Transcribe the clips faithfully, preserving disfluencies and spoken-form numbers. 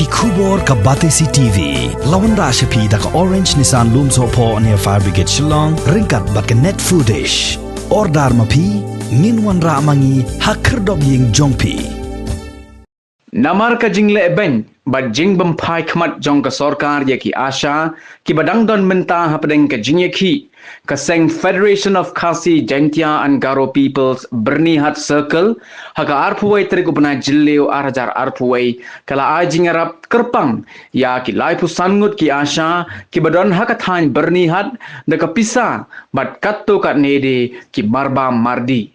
Khubor ka Batesi T V la wanrah sha phi da ka Orange Nissan Lumsohphoh near Fire Brigade Shillong, ryngkat bad ka Net Foodish. Order ma phi, ngin wanrah ma ngi ha khyrdop ïing jong phi. Namar ka jingleh beiñ bad jingbymphai khmat jong ka sorkar ïa ki ASHA kiba dang don mynta hapdeng ka jingïakhih, ka seng Federation of Khasi Jaintia and Garo Peoples Byrnihat Circle, ha ka arphew wei tarik u bnai Jylliew ar hajar arphew wei, ka la ai jingïarap kyrpang ïa ki laiphew san ngut ki ASHA kiba don ha ka thaiñ Byrnihat da ka pisa bad katto katne de ki marbam mardi.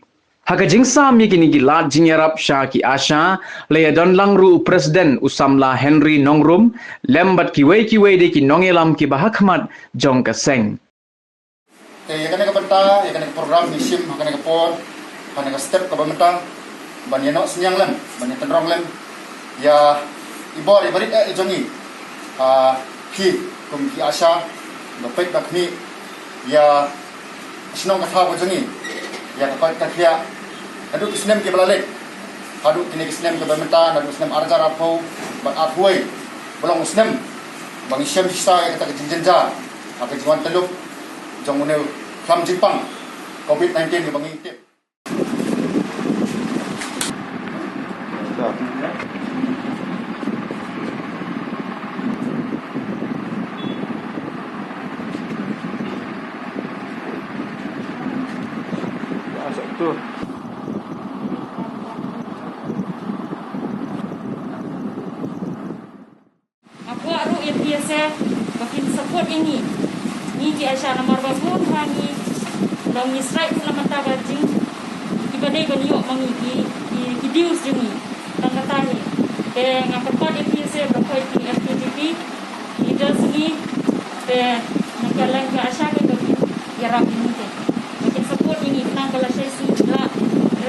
Ha ka jingsam ïa kine ki lad jingïarap sha ki ASHA, la ïadon lang ruh u President u samla Henry Nongrum, lem bad kiwei kiwei de ki nongïalam kiba ha khmat jong ka seng. Te ïa kane ka bynta, ïa kane ka program ngi shim ha kane ka por, ha kane ka step kaba mynta, ban ïa noh synñiang lem, ban ïa tynrong lem ïa i bor i barit eh jong ngi. Ah, phi kum ki ASHA, ba peit ba khmih ïa shnong ka thaw ka jong ngi, ïa ka koit ka khiah, naduh ki snem kiba la leit haduh kine ki snem kiba mynta, naduh snem ar hajar arphew bad arphew wei, ba long u snem ba ngi shem shisha ïa kata ka jingjynjar ha ka jingwan tyllup jong une u khlam jingpang covid nineteen kaba ngi tip. Nga kwah ruh ïa phi ïa se ba phin support ïa ngi. Ngi ki ASHA namar ba bun ha ngi long ngi strike na mynta ka jing kiba dei ban ïoh ma ngi ki, ki, ki dues jong ngi. Tang kata hi. Te nga kyrpad ïa phi ïa se ba khoi ki F K J P, ki leaders ngi. Te na ka liang ka ASHA ka ba phin ïarap ïa ngi te ba kin support ïa ngi, khnang ba lashai sngi la,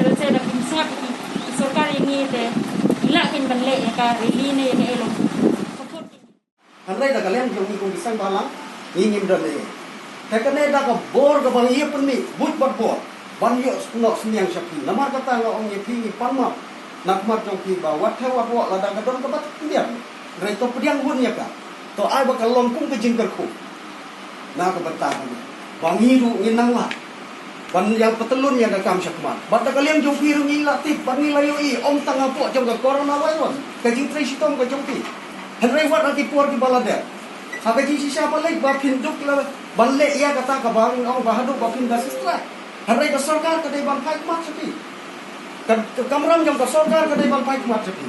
lehse da kin sngap ïa ki, ki sorkar ïa ngi te ngi lah kin ban leh ïa ka rally ne ïa ka e long support ïa ngi. Hynrei da ka liang jong ngi kum ki seng bhalang, ngi ngim don ei ei. Te kane da ka bor kaba ngi ïa pynmih buit bad bor ban ïoh noh synñiang sha phi. Namar kata nga ong ïa phi, ngi pan map na khmat jong phi ba wat thew wat wah, lada ka don kaba khyndiat, hynrei to pdiang bun ïa ka. To ai ba ka long kum ka jingkyrkhu. Na ka bynta kane ba ngi ruh ngin nang lah ban ïa patlun ïa ka kam shakhmat. Bad da ka liang jong phi ruh ngi la tip bad ngi la ïohi, ym tang hapoh jong ka coronavirus, ka jingtrei shitom ka jong phi, hynrei wat ha ki por kiba la dep, ha ka jingshisha ba leit ba phin duk la ban leh ïa kata kaba ngi ong ba haduh ba phin da strike. Hynrei ka sorkar ka dei ban phai khmat sha phi. Ka, ka kamram jong ka sorkar ka dei ban phai khmat sha phi.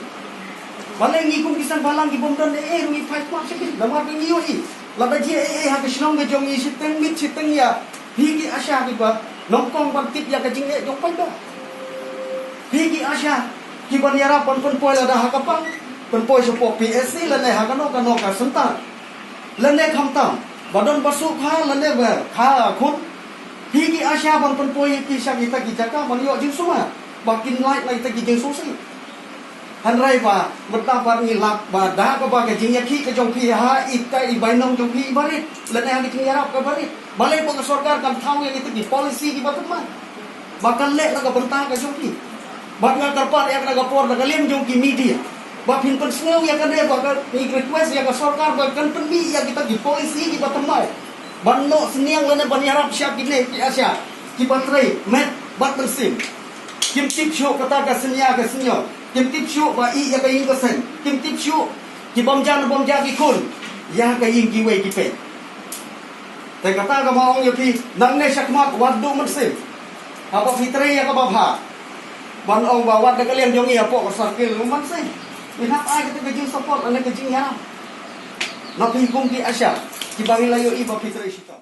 Balei ngi kum ki seng bhalang ki bym don ei ei ruh ngi phai khmat sha phi? Namar ba ngi ïohi lada jia ei ei ha ka shnong ka jong ngi, shiteng miet shiteng ïa, phi ki ASHA kiba nyngkong ban tip ïa ka jingeh jong paidbah. Phi ki ASHA kiban ïarap ban pynpoi lada ha ka pang, pynpoi shapoh P S C lane ha kano kano ka center. Lane khamtam ba don ba suk ha lane ba kha khun, phi ki ASHA ban pynpoi ïa ki sha kita ki jaka ban ïoh jingsumar ba kin lait na kita ki jingsngewsih. Hynrei ba mynta pat ngi lap ba da kaba ka jingïakhih ka jong phi ha ita i bainong jong phi i barit lane ha ka jingïarap ka barit, balei ba ka sorkar kan thaw ïa kita ki policy kiba thymmai ba kan leh na ka bynta ka jong phi? Bad nga kyrpad ïa kane ka por da ka liang jong ki media ba phin pynsngew ïa kane, ba ka, ngi request ïa ka sorkar ba kan pynmih ïa kita ki policy kiba thymmai ban noh synñiang lane ban ïarap sha kine ki ASHA kiba trei met bad mynsiem. Kim tip shuh kata ka synñia ka synñiot, kim tip shuh ba ïeh ïa ka ïing ka sem, kim tip shuh ki bym ja ne bym ja ki khun ïa ka ïing kiwei ki peit. Te kata kaba ong ïa phi, nangne shakhmat wat duh mynsiem. Haba phi trei ïa kaba bha, ban ong ba wat da ka liang jong ngi hapoh ka circle, mynsiem. Ngi hap ai kata ka jingsupport lane ka jingïarap na phi kum ki ASHA kiba ngi la ïohi ba phi trei shitom.